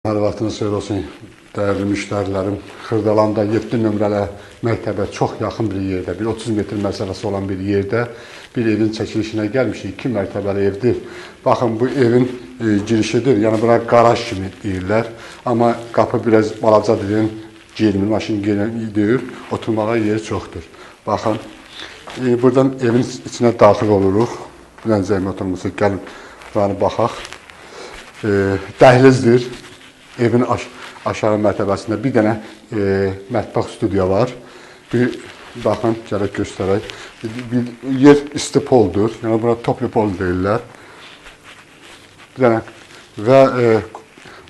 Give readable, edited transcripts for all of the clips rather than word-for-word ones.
Hər vaxtınız xeyir olsun, dəyərli müştərilərim. Xırdalanda 7 nömrəli məktəbə çox yaxın bir yerdə, bir 30 metr məsafəsi olan bir yerdə bir evin çəkilişinə gəlmişik. 2 mərtəbəli evdir. Baxın, bu evin girişidir. Yəni bura qaraj kimi deyirlər. Amma qapı biraz balacadır, yəni girmir, maşın girmir, oturmağa yeri çoxdur. Baxın, buradan evin içinə daxil oluruq. Bilən zəhmət olmasa gəlin buranı baxaq. Dəhlizdir. Evin aşağı mərtəbəsində bir dənə mətbəx studiya var. Bir baxın, gələk göstərək. Bir yer isti poldur. Yəni buna toplu pol deyirlər. Bir dənə və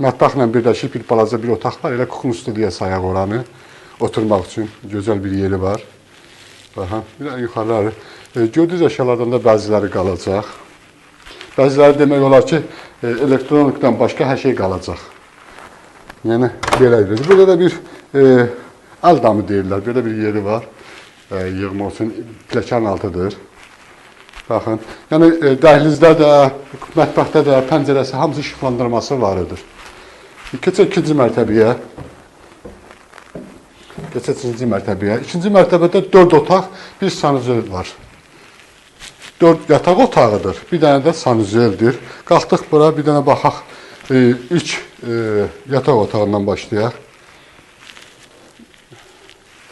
mətbəxlə birləşib bir balaca bir otaq var. Elə kuxun studiya sayaq oranı. Oturmaq üçün gözəl bir yeri var. Baxın, bir dənə yuxarıları. Gördüyünüz əşyalardan da bəziləri qalacaq. Bəziləri demək olar ki, elektronikdən başqa hər şey qalacaq. Yəni, belədir. Burada da bir əl damı deyirlər, belə bir yeri var. Yığmaq üçün pilləkənin altıdır. Baxın, yəni dəhlizdə də, mətbəxdə də pəncərəsi, hamısı işıqlandırması var idir. Keçək ikinci mərtəbəyə. Keçək ikinci mərtəbəyə. İkinci mərtəbədə 4 otaq, bir sanuzel var. 4 yataq otağıdır, bir dənə də sanuzeldir. Qalxdıq bura, bir dənə baxaq. İlk yataq otağından başlayaq.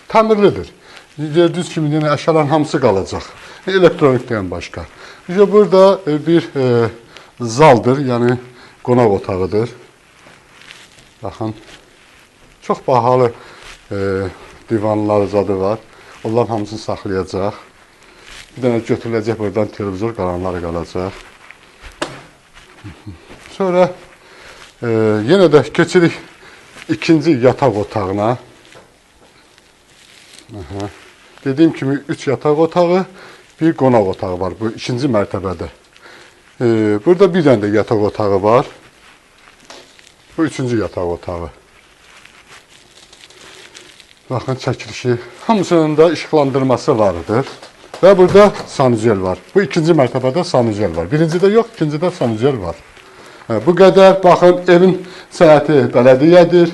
Təmirlidir. Gördüyünüz kimi yenə əşyaların hamısı qalacaq. Elektronikdən başqa. Burada bir zaldır, yəni qonaq otağıdır. Baxın, çox bahalı divanlar zadı var. Onların hamısını saxlayacaq. Bir dənə götürüləcək buradan televizor, qalanları qalacaq. Sonra yenə də keçirik ikinci yataq otağına. Aha. Dediyim kimi 3 yataq otağı, bir qonaq otağı var bu ikinci mərtəbədə. Burada bir dənə də yataq otağı var. Bu üçüncü yataq otağı. Baxın, çəkilişi. Hamısının da işıqlandırması vardır. Və burada sanuzel var. Bu ikinci mərtəbədə sanuzel var. Birincidə yox, ikincidə sanuzel var. Bu qədər. Baxın, evin sənəti bələdiyyədir.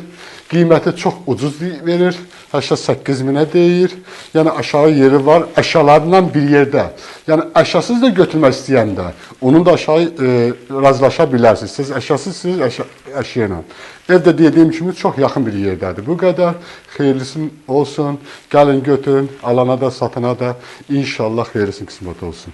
Qiyməti çox ucuz verir. 88 minə deyir. Yəni aşağı yeri var, əşyalarla bir yerdə. Yəni əşyasız da götürmək istəyəndə onun da aşağı razılaşa bilərsiniz. Siz əşyasızsınız, əşya ilə. Ev də dediyim kimi çox yaxın bir yerdədir. Bu qədər. Xeyirlisi olsun. Gəlin götürün. Alana da, satana da inşallah xeyirlisi qismət olsun.